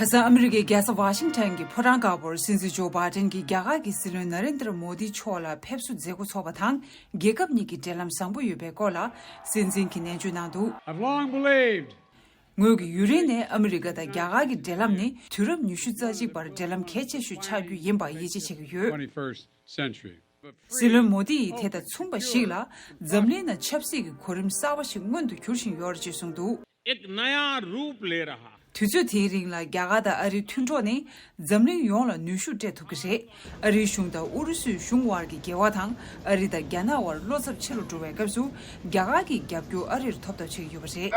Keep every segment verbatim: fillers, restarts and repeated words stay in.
ཁ་སང་ཨ་མི་རི་ཀའི་རྒྱལ་ས་ཝ་ཤིང་ཊོན་གྱི་ཕོ་བྲང་དཀར་པོར་སྲིད་འཛིན་ཇོ་བྷའི་ཏན་གྱིས་རྒྱ་གར་གྱི་སྲིད་བློན་ན་རེན་དྲ་མོ་དི་མཆོག་ལ་ཕེབས་བསུ་མཛད་འགོ་ཚུགས་པ་དང་། རྒྱལ་ཁབ་གཉིས་ཀྱི་འབྲེལ་ལམ་བཟང་པོ་ཡོད་པའི་སྐོར་ལ་སྲིད་འཛིན་གྱིས་ནན་བརྗོད་གནང་འདུག། I've long believed ངོས་ཀྱིས་ཡུན་རིང་ནས་ཨ་མི་རི་ཀ་དང་རྒྱ་གར་གྱི་འབྲེལ་ལམ་ནི་དུས་རབས་ཉི་ཤུ་རྩ་གཅིག་པར་འབྲེལ་ལམ་གལ་ཆེ་ཤོས་ཆགས་རྒྱུ་ཡིན་པར་ཡིད་ཆེས་བྱེད་ཀྱི་ཡོད། twenty-first century. སྲིད་བློན་མོ་དི་ཡིས་དེ་དང་མཚུངས་པ་ཞིག་ལ་འཛམ་གླིང་ནང་ཆབ་སྲིད་ཀྱི་གོ་རིམ་གསར་པ་ཞིག་མངོན་དུ་འགྱུར་བཞིན་ཡོད་རེད་ཅེས་གསུངས་འདུག། एक नया रूप ले रहा है। དུས་ཚོད་དེའི་རིང་ལ་རྒྱ་གར་དང་ཨ་རིའི་མཐུན་གྲོགས་ནི་འཛམ་གླིང་ཡོངས་ལ་ནུས་ཤུགས་སྤྲད་ཐུབ་ཀྱི་རེད། ཨ་རིའི་གཞུང་དང་ཨུ་རུ་སུའི་གཞུང་དབར་གྱི་འགལ་བ་དང་ཨ་རི་དང་རྒྱ་ནག་དབར་བློ་འཚབ་ཆེ་རུ་འགྲོ་བའི་སྐབས་སུ་རྒྱ་གར་གྱི་རྒྱབ་སྐྱོར་ཨ་རིར་ཐོབ་ཐབས་བྱེད་ཀྱི་ཡོད་པ་རེད།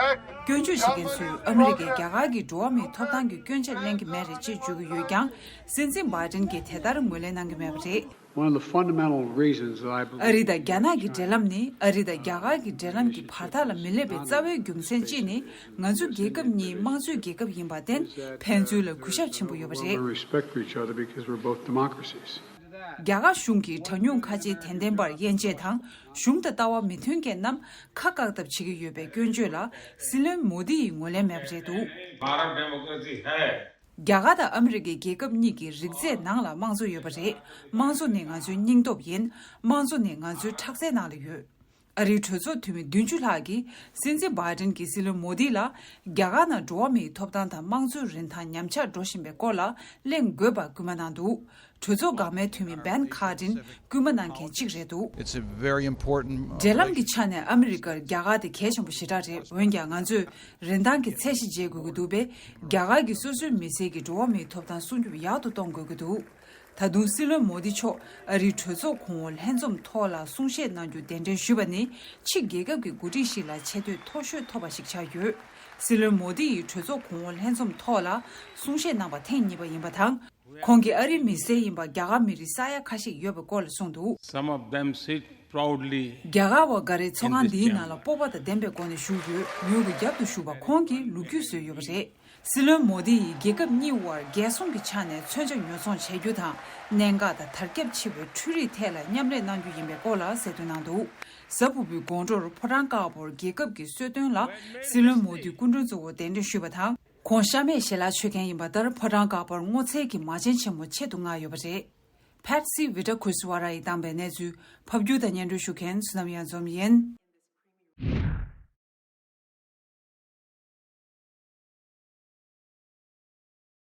སྐྱོན་བརྗོད་བྱེད་མཁན་ཚོས་ཨ་མི་རི་ཀས་རྒྱ་གར་གྱི་འགྲོ་བ་མིའི་ཐོབ་ཐང་གི་སྐྱོན་ཆ་གླེང་གི་མེད་རེད་ཅེས་བརྗོད་ཀྱི་ཡོད་ཀྱང་། སྲིད་འཛིན་བྷའི་ཏན་གྱིས་དེ་ལྟར་ངོས་ལེན་གནང་གི་མེད་པ་རེད། One of the fundamental reasons that I believe ཨ་རི་དང་རྒྱ་ནག་གི་འབྲེལ་ལམ་ནི་ཨ་རི་དང་རྒྱ་གར་གྱི་འབྲེལ་ལམ་གྱི་བར་ཐག་ལ་མི་སླེབས་པའི་རྩ་བའི་རྒྱུ་མཚན་གཅིག་ནི། ང་ཚོ་རྒྱལ་ཁབ་གཉིས་དམངས་གཙོའི་རྒྱལ་ཁབ་ཡིན་པར་བརྟེན། ཕན་ཚུན་ལ་གུས་ཞབས་ཆེན་པོ་ཡོད་པ་རེད། Respect for each other because we're both democracies. རྒྱ་གར་གཞུང་གིས་གྲངས་ཉུང་ཁ་ཆེའི་དད་ལྡན་པར་དབྱེ་འབྱེད་དང་། གཞུང་དང་ལྟ་བ་མི་མཐུན་མཁན་རྣམས་ཁ་བཀག་ཐབས་བྱེད་ཀྱི་ཡོད་པའི་སྐྱོན་བརྗོད་ལ་སྲིད་བློན་མོ་དི་ཡིས་ངོས་ལེན་མེད་པ་རེད་འདུག། Bharat डेमोक्रेसी है। རྒྱ་གར་དང་ཨ་མི་རི་ཀའི་རྒྱལ་ཁབ་གཉིས་ཀྱི་རིགས་རྫས་ནང་ལ་དམངས་གཙོ་ཡོད་པ་རེད། དམངས་གཙོ་ནི་ང་ཚོའི་སྙིང་སྟོབས་ཡིན། དམངས་གཙོ་ནི་ང་ཚོའི་ཁྲག་རྩའི་ནང་ལ་ཡོད། ཨ་རིའི་གྲོས་ཚོགས་འཐུས་མི་བདུན་ཅུ་ལྷག་གིས་སྲིད་འཛིན་བྷའི་ཏན་གྱིས་སྲིད་བློན་མོ་དི་ལ་རྒྱ་གར་ནང་འགྲོ་བ་མིའི་ཐོབ་ཐང་དང་དམངས་གཙོའི་རིན་ཐང་ཉམས་ཆག་འགྲོ་བཞིན་པའི་སྐོར་ལ་གླེང་དགོས་པར་སྐུལ་མ་གནང་འདུག། གྲོས་ཚོགས་འགག་མའི་འཐུས་མི་བན་ཁ་ཏིན་སྐུལ་མ་གནང་མཁན་གཅིག་རེད་འདུག། It's a very important, uh, འབྲེལ་ལམ་གྱི་ཆ་ནས་ཨ་མི་རི་ཀར་རྒྱ་གར་དེ་གལ་ཆེན་པོ་ཞེ་དྲག་རེད། འོན་ཀྱང་ང་ཚོས་རིན་ཐང་གི་ཚད་གཞི་འཇལ་དགོས་ཀྱི་འདུག་པས། རྒྱ་གར་གྱིས་སོ་སོའི་མི་སེར་གྱི་འགྲོ་བ་མིའི་ཐོབ་ཐང་སྲུང་སྐྱོབ་ཡག་ཏུ་གཏོང་དགོས་ཀྱི་འདུག། ད་དུང་སྲིད་བློན་མོ་དི་མཆོག་ཨ་རིའི་གྲོས་ཚོགས་གོང་འོག་ལྷན་འཛོམས་ཐོག་ལ་གསུང་བཤད་གནང་རྒྱུ་གདན་འདྲེན་ཞུས་པ་ནི་ཕྱི་རྒྱལ་ཁབ་ཀྱི་འགོ་ཁྲིད་ཞིག་ལ་ཆེ་བསྟོད་མཐོ་ཤོས་ཐོབ་པ་ཞིག་ཆགས་ཡོད། སྲིད་བློན་མོ་དི་ཡིས་གྲོས་ཚོགས་གོང་འོག་ལྷན་འཛོམས་ཐོག་ལ་གསུང་བཤད་གནང་པ་ཐེངས་གཉིས་པ་ཡིན་པ་དང་། ཁོང་གིས་ཨ་རིའི་མི་སེར་ཡིན་པ་རྒྱ་གར་མི་རིགས་ས་ཡ་ཁ་ཤས་ཡོད་པའི་སྐོར་ལ་གསུངས་འདུག། Some of them sit proudly རྒྱ་གར་བ་འགའ་རེ་ཚོགས་ཁང་འདིའི་ནང་ལ་སྤོབས་པ་དང་ལྡན་པའི་སྒོ་ནས་བཞུགས་ཡོད། ངོས་ཀྱི་རྒྱབ་ཏུ་བཞུགས་པ་ཁོང་གིས་ལོ་རྒྱུས་བཟོས་ཡོད་པ་རེད། སྲིད་བློན་མོ་དི་ཡིས་རྒྱལ་ཁབ་གཉིས་དབར་རྒྱལ་སྲུང་གི་ཆ་ནས་མཚོན་ཆ་ཉོ་ཚོང་བྱེད་རྒྱུ་དང་། གནད་འགག་དང་དར་ཁྱབ་ཆེ་བའི་འཕྲུལ་རིག་ཐད་ལ་མཉམ་ལས་གནང་རྒྱུ་ཡིན་པའི་སྐོར་ལ་གསལ་སྟོན་གནང་འདུག། གཟའ་ཕུར་བུའི་དགོང་དྲོར་ཕོ་བྲང་དཀར་པོར་རྒྱལ་ཁབ་ཀྱི་གསོལ་སྟོན་ལ་སྲིད་བློན་མོ་དི་སྐུ་མགྲོན་གཙོ་བོར་གདན་འདྲེན་ཞུས་པ་དང་། ཁོང་ཤ་མེད་ཞལ་ལག་མཆོད་མཁན་ཡིན་པ་ལྟར་ཕོ་བྲང་དཀར་པོར་སྔོ་ཚལ་གྱི་མ་བྱན་ཆེན་མོ་ཆེད་དུ་མངགས་ཡོད་པ་རེད། Patsy Widakuswara ཡིས་བཏང་པའི་གནས་ཚུལ་ཕབ་སྒྱུར་དང་སྙན་སྒྲོན་ཞུ་མཁན་བསོད་ནམས་གཡང་འཛོམས་ཡིན།